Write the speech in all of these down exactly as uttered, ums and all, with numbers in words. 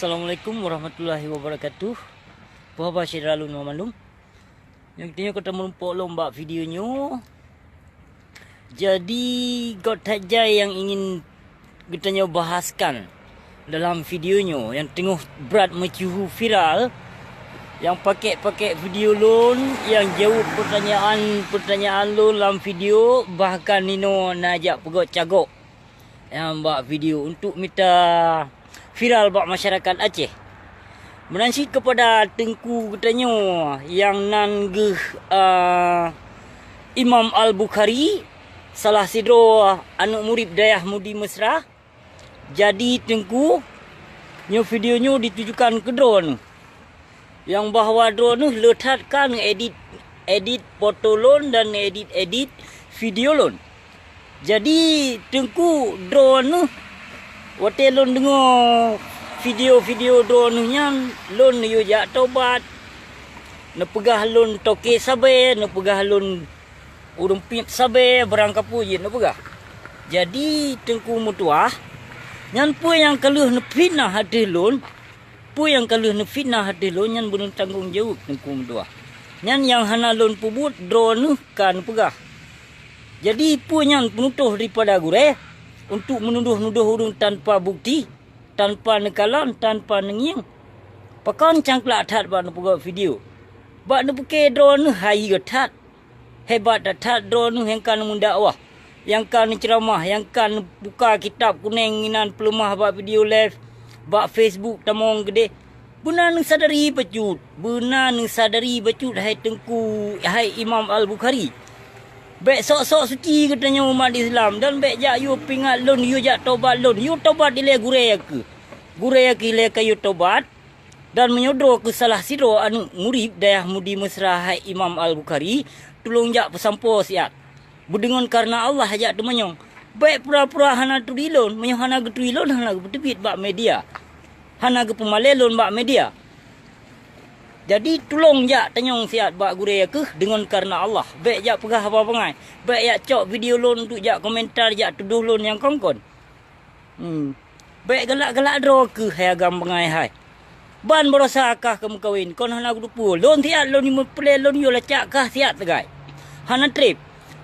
Assalamualaikum warahmatullahi wabarakatuh. Peue haba syedara lôn banmandum? Nyang tanyoe ka tameurumpok lom bak video nyoe. Jadi, göt that jai nyang ingin geutanyoe bahaskan dalam video nyoe nyang teungoh brat meusyeuhu viral, nyang pakèk-pakèk video lôn, nyang jaweueb peutanyaan-peutanyaan lôn lam video, bahkan inoe na jak peugöt cagok nyang bak video untuk mita viral bak masyarakat Aceh. Meunan cit keupada teungku geutanyoe nyang nan geuh, a, Imam Al-Bukhari, salah sidroe aneuk murit Dayah Mudi Mesra. Jadi teungku, nyoe video nyoe ditujukan keu droeneuh. Nyang bahwa droeneuh le that ka neuedit-edit foto lôn dan neuedit-edit video lôn. Jadi teungku, droeneuh watèe lôn deungoe video-video droeneuh nyan, lôn neuyue jak tobat. Neupeugah lôn toke sabe, neupeugah lôn ureueng piep sabe, barang kapeue jeuet neupeugah. Jadi teungku meutuah, nyan peue nyang ka lheueh neufitnah ateueh lôn, Peue nyang ka lheueh neufitnah ateueh lôn nyan beuneutanggong jaweueb teungku meutuah. Nyan nyang hana lôn peubuet droeneuh ka neupeugah. Jadi peue nyan peunutôh daripada gurèe untuk meunudoh-nudoh ureueng tanpa bukti, tanpa neukalon, tanpa neungieng? Pakon cangklak that bak neupeugöt video? Bak neupiké droeneuh hayeue that. Hebat that-that droeneuh nyang ka neumeudakwah, nyang ka neuceuramah, nyang ka neubuka kitab kunéng inan peuleumah bak video live, bak Facebook tamong keudeh. Beuna neusadari bacut, beuna neusadari bacut hai Teungku, hai Imam Al-Bukhari. Bèk sok-sok suci geutanyoe umat Islam dan bèk jak yue pingat lôn, yue jak tobat lôn, yue tobat ilèe gurèe keuh. Gurèe keuh ilèe ka yue tobat. Dan meunyoe droe keuh salah sidroe aneuk murit Dayah Mudi Mesra hai Imam Al-Bukhari, tulông jak peusampoe siat. Beudeungon kareuna Allah jak teumanyong. Bèk pura-pura hana turi lôn, meunyoe hana geuturi lôn, hana geupeuteubiet bak media. Hana geupeumalèe lôn bak media. Jadi tulông jak tanyong siat bak gurèe keuh deungon kareuna Allah. Bèk jak peugah haba bangai. Bèk jak cok video lôn untuk jak komentar, jak tudoh lôn nyang kon-kon. Hmm. Bèk galak-galak droe keuh hai agam bangai hai. Ban baroesa kah ka meukawen, kon hana geuteupeue. Lôn siat lôn meupeureulèe lôn yue lacak kah siat sagai. Hana trép.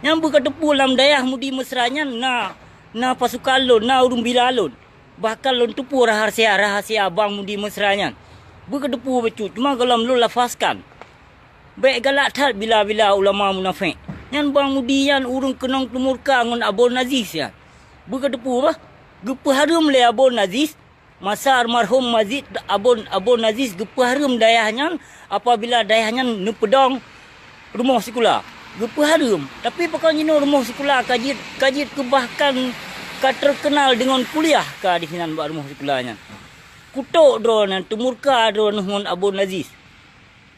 Nyang beuka teupeue lam Dayah Mudi Mesra nyan na, na pasukan lôn, na ureueng bila lôn. Bahkan lôn teupeue rahasia-rahasia Bang Mudi Mesra nyan. Beuka teupeue bacut, cuma gohlom lôn lafazkan. Bèk galak that bila-bila ulama munafék. Nyan Bang Mudi nyan ureueng keunong teumurka ngon Abon Aziz nyan. Beuka teupeue bah, geupeuhareuem lé Abon Aziz, masa almarhum Mazid Abon, Abon Aziz geupeuhareuem dayah nyan apabila dayah nyan neupeudong rumoh sikula. Geupeuhareuem, tapi pakon jinoe rumoh sikula ka jeuet, ka jeuet keu bahkan ka teukeunal deungon kuliah ka disinan bak rumoh sikula nyan. Kutok droeneuh, teumurka droeneuh ngon Abon Aziz.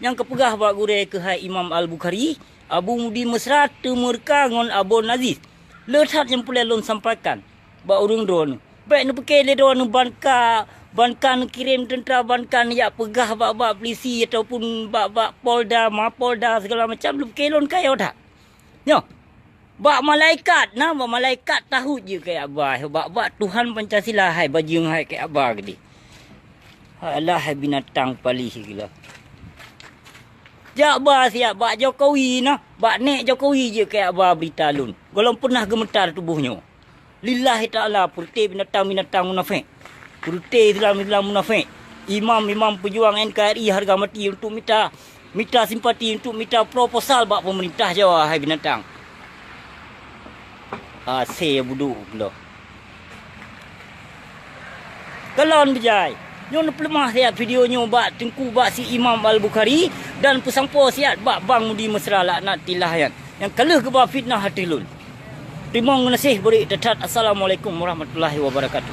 Nyang kapeugah bak gurèe keuh hai Imam Al-Bukhari, Abu Mudi Mesra teumurka ngon Abon Aziz. Le that nyang peureulèe lôn sampaikan bak ureueng droeneuh. Bèk neupiké lé droeneuh ban ka, ban ka neukirém teuntra, ban ka neujak peugah bak-bak pulisi ataupun bak-bak Polda, Mapolda, segala macam, neupiké lôn kayô that. Nyoe. Bak malaikat, na bak malaikat tahôt jeuet keu Akbar, bak, bak Tuhan Pancasila hai bajeueng hai keu Akbar keudeh. Alah hai binatang palih gila. Jak ba siat bak Jokowi na, bak nèk Jokowi jeuet keu Akbar beurita lôn. Gohlom peunah geumeutar tuboh nyoe. Lillahi ta'ala, peureute binatang-binatang munafék. Peureute Islam-Islam munafék. Imam-imam peujuang N K R I harga mati untuk mita, mita simpati, untuk mita proposal bak peumeurintah Jawa, hai binatang. Hasé buduk bloh. Kalon beujai. Nyoe neupeuleumah siat video nyoe bak Teungku, bak si Imam Al-Bukhari dan peusampoe siat bak Bang Mudi Mesra laknatillah nyan, nyang ka lheueh geuba fitnah ateueh lôn. Teurimong geunaséh beurék that-that. Assalamualaikum warahmatullahi wabarakatuh.